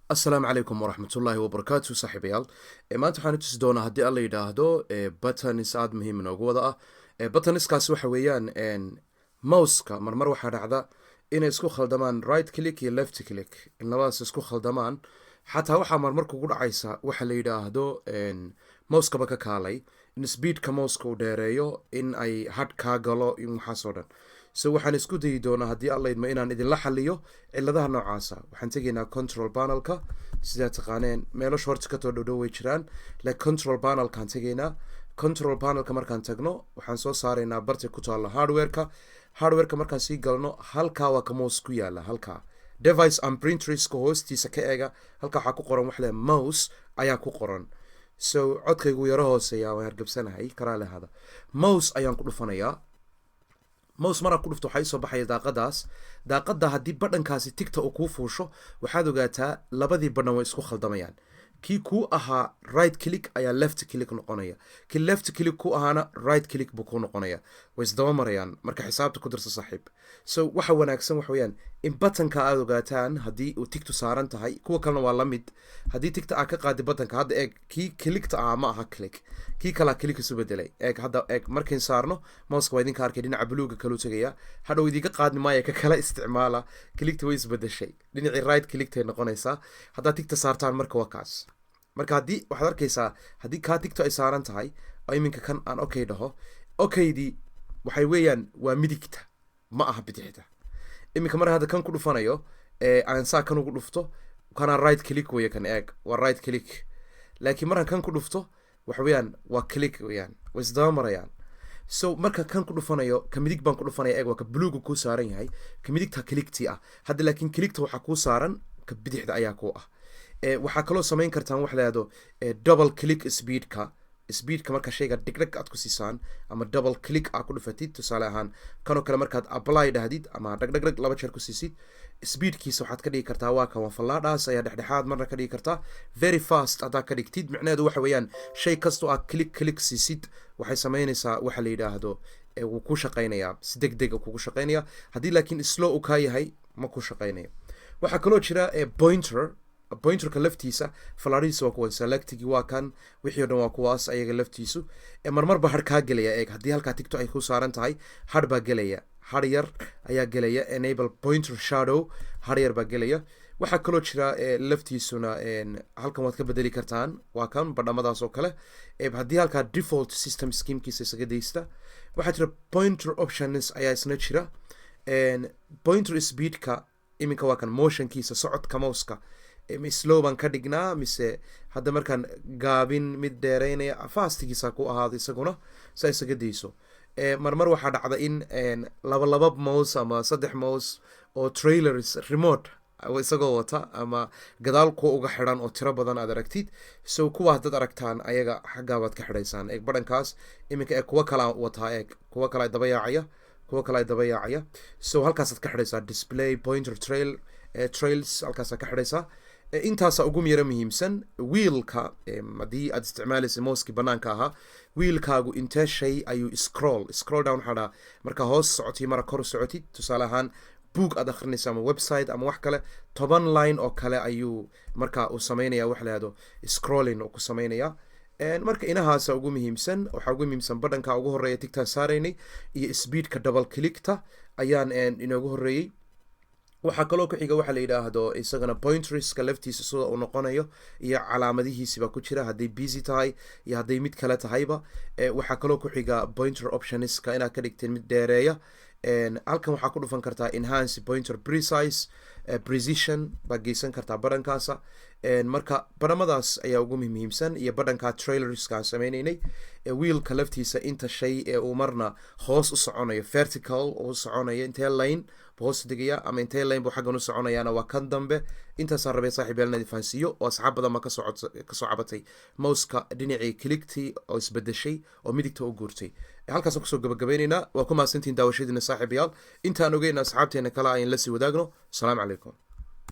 Asalaamu calaykum waraxmatullaahi wabarakaatu, saaxiibayaal. Maanta waxaan tusi doonaa, haddii Alla yidhaahdo, buttons aada muhiim inoogu wada ah. Buttonskaasi waxa weeyaan mouseka. Marmar waxaa dhacda inay isku khaldamaan right click iyo left click, in labadaas isku khaldamaan. Xataa waxaa marmar kugu dhacaysa waxa la yidhaahdo mousekaba ka kaalay in speedka mouseka uu dheereeyo, in ay hadh kaa galo, in waxaasoo dhan. So waxaan isku dayi doonaa, haddii Alla idmo, inaan idinla xaliyo ciladaha noocaasa. Waxaan tegaynaa control panelka. Sidaa taqaaneen, meelo shortcut oo dhowdhow way jiraan, like control panelkaan tegaynaa. Control panelka markaan tagno, waxaan soo saaraynaa bartay ku taalla hardwareka. Hardwareka markaan sii galno, halkaa waa ka mouse ku yaala. Halkaa device and printerska hoostiisa ka eega. Halkaa waxaa ku qoran wax le mouse ayaa ku qoran. So codkaygu yaro hooseeya, waan hargabsanahay, karaale hada. Mouse ayaan ku dhufanayaa. Mouse maraan ku dhufto, waxaa isoo baxaya daaqadaas. Daaqada haddii badhankaasi tickta uu kuu fuusho, waxaad ogaataa labadii badhan way isku khaldamayaan. Kii kuu ahaa right click ayaa left click noqonaya, kii left click ku ahaana right click buu kuu noqonaya. Way isdaba marayaan. Marka xisaabta ku darsa, saaxiib. So waxa wanaagsan waxa weeyaan in buttonka aada ogaataan haddii uu ticktu saaran tahay. Kuwa kalena waa la mid. Haddii tickta aad ka qaadi buttonka, hadda eeg, kii clickta ahaa ma aha click, kii kalaa click isu bedelay. Eeg hadda, eeg markayn saarno mouseka, waa idinka arkay, dhinaca buluuga kaluu tegaya. Hadhow idinka qaadni maaya, ka kala isticmaala. Clickta way isbedeshay, dhinacii right clicktay noqonaysaa haddaad tickta saartaan. Marka waa kaas. Marka haddii waxaad arkaysaa haddii kaa tickto ay saaran tahay oo iminka kan aan okay dhaho, okaydii waxay weeyaan waa midigta, ma aha bidixda. Iminka mar hadda kan ku dhufanayo, aan saa kan ugu dhufto, kana right click weeye. Kan eeg, waa right click. Laakiin markaan kan ku dhufto, waxa weeyaan waa click weeyaan, way isdaba marayaan. So marka kan ku dhufanayo, ka midig baan ku dhufanaya. Eeg, waa ka buluuga kuu saaran yahay, ka midigta clicktii ah hadda. Laakiin clickta waxaa kuu saaran ka bidixda ayaa kuu ah. Waxaa kaloo samayn kartaan wax la yahdo double click speedka. Speedka marka shayga dhigdhag aad ku siisaan ama double click aad ku dhufatid, tusaale ahaan kanoo kale, markaad apply dhahdid ama dhagdhagdhag laba jeer ku siisid, speedkiisa waxaad ka dhigi kartaa, waa kan, waa fallaadhaas ayaa dhexdhexaad marna ka dhigi kartaa. Very fast haddaad ka dhigtid, micnaheedu waxa weeyaan shay kastoo aad click click siisid, waxay samaynaysaa waxa la yidhaahdo wuu ku shaqaynayaa, si deg dega kugu shaqaynaya. Haddii laakiin slow uu kaa yahay, ma ku shaqaynayo. Waxaa kaloo jira pointer. Pointerka laftiisa fallaadhihiisa waa kuwan, selectigi waa kan, wixii o dhan waa kuwaas ayaga laftiisu. Marmar ba har kaa gelaya. Eeg, haddii halkaa tickto ay ku saaran tahay, har baa gelaya, har yar ayaa gelaya. Enable pointer shadow, har yar baa gelaya. Waxaa kaloo jira laftiisuna halkan waad ka bedeli kartaan, waa kan badhamadaas oo kale. Haddii halkaa default system schemekiisa isaga daysta. Waxaa jira pointer options ayaa isna jira. Pointer speedka iminka waa kan, motionkiisa, socodka mouseka, slow baan ka dhignaa mise hadda markaan gaabin mid dheereynaya, fastigiisa ku ahaado isaguna, saa isaga dayso. Marmar waxaa dhacda in laba laba mouse ama saddex mouse oo trailers remote isagoo wata ama gadaal kuwa uga xidhan oo tiro badan aad aragtid. So kuwa haddaad aragtaan, ayaga xaggaabaad ka xidhaysaan. Eeg badhankaas iminka, eeg, kuwa kala wataa, eeg, kuwa kale daba yaacaya, kuwa kale daba yaacaya. So halkaasaad ka xidhaysaa display pointer trails, halkaasaad ka xidhaysaa. Intaasa ugu yaro muhiimsan. Wheelka haddii aad isticmaalaysa mousekii banaanka ahaa, wheelkaagu intee shay ayuu scroll down waxaa dhaha marka hoos socotid, mara kor socotid. Tusaale ahaan book aad akhrinaysa ama website ama wax kale, 10 line oo kale ayuu marka uu sameynaya, wax la yahdo scrolling uu ku sameynaya. Marka inahaasa ugu muhiimsan. Waxaa ugu muhiimsan badhanka ugu horeeya ticktaan saaraynay iyo speedka double clickta ayaan inoogu horeeyey. Waxaa kaloo ku xiga waxaa la yidhaahdo isagana pointerska laftiisa, sida uu noqonayo iyo calaamadihiisiba ku jira, hadday busy tahay iyo hadday mid kale tahayba. Waxaa kaloo ku xiga pointer optionska, inaad ka dhigteen mid dheereeya. Halkan waxaa ku dhufan kartaa enhance pointer precision baad geysan kartaa badhankaasa. Marka badhamadaas ayaa ugu muhiimsan iyo badhanka trailerska aan sameyneynay. Wheelka laftiisa, inta shay ee uu marna hoos u soconayo, vertical u soconayo, intee line buu hoos degaya ama intee line buu xaggan u soconayaana, waa kan dambe. Intaasaan rabay, saaxiib yaal, inaad fahansiiyo oo asxaab badan baa kasoo cabatay mouseka dhinacii clicktii oo isbedeshay oo midigta u guurtay. Halkaasaan kusoo gabagabaynaynaa. Waa ku mahadsantihin daawashadiina, saaxiibayaal. Intaan ogeyna asxaabteena kale ayn la sii wadaagno. Asalaamu calaykum.